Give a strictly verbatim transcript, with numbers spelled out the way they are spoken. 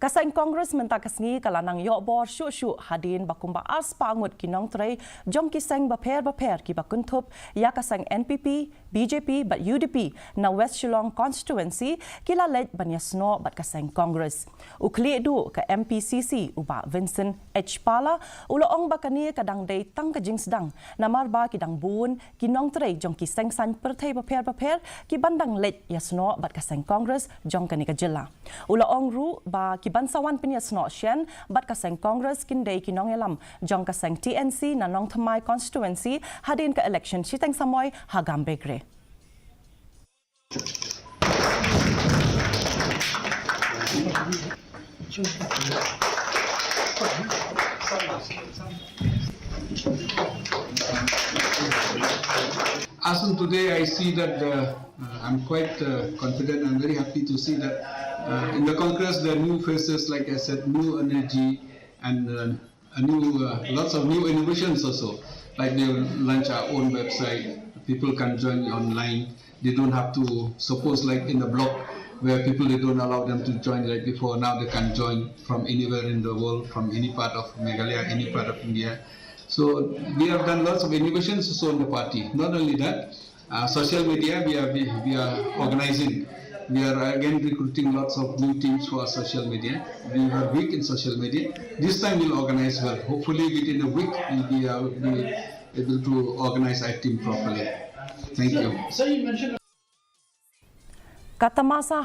Ka seng Congress mynta ka sngi ka la nang ïoh bor shuh shuh hadien ba kumba arspah ngut ki nongtrei jong ki seng bapher bapher kiba kynthup ïa ka seng N P P, B J P bad U D P na West Shillong Constituency ki la leit ban ïasnoh bad ka seng Congress. U khlieh duh ka M P C C u Bah Vincent H Pala u la ong ba kane ka dang dei tang ka jingsdang namar ba ki dang bun ki nongtrei jong ki seng saiñ pyrthei bapher bapher kiban dang leit ïasnoh bad ka seng Congress jong kane ka jylla. U la ong ruh ba kiban sa wan pynïasnoh shen bad ka seng Congress kin dei ki nongïalam jong ka seng T N C na Nongthymmai Constituency hadien ka election shiteng samoi ha Gambegre. As on today, I see that the, uh, I'm quite uh, confident. I'm very happy to see that uh, in the Congress there are new faces, like I said, new energy and uh, a new, uh, lots of new innovations also. Like they launch our own website. People can join online. They don't have to, suppose, like in a block where people, they don't allow them to join like before. Now they can join from anywhere in the world, from any part of Meghalaya, any part of India. So we have done lots of innovations also in the party. Not only that, uh, social media, we are, we, we are organizing. We are again recruiting lots of new teams for social media. We were weak in social media. This time we'll organize well. Hopefully within a week we'll be, uh, be able to organize our team properly. Thank you. Ka tamasa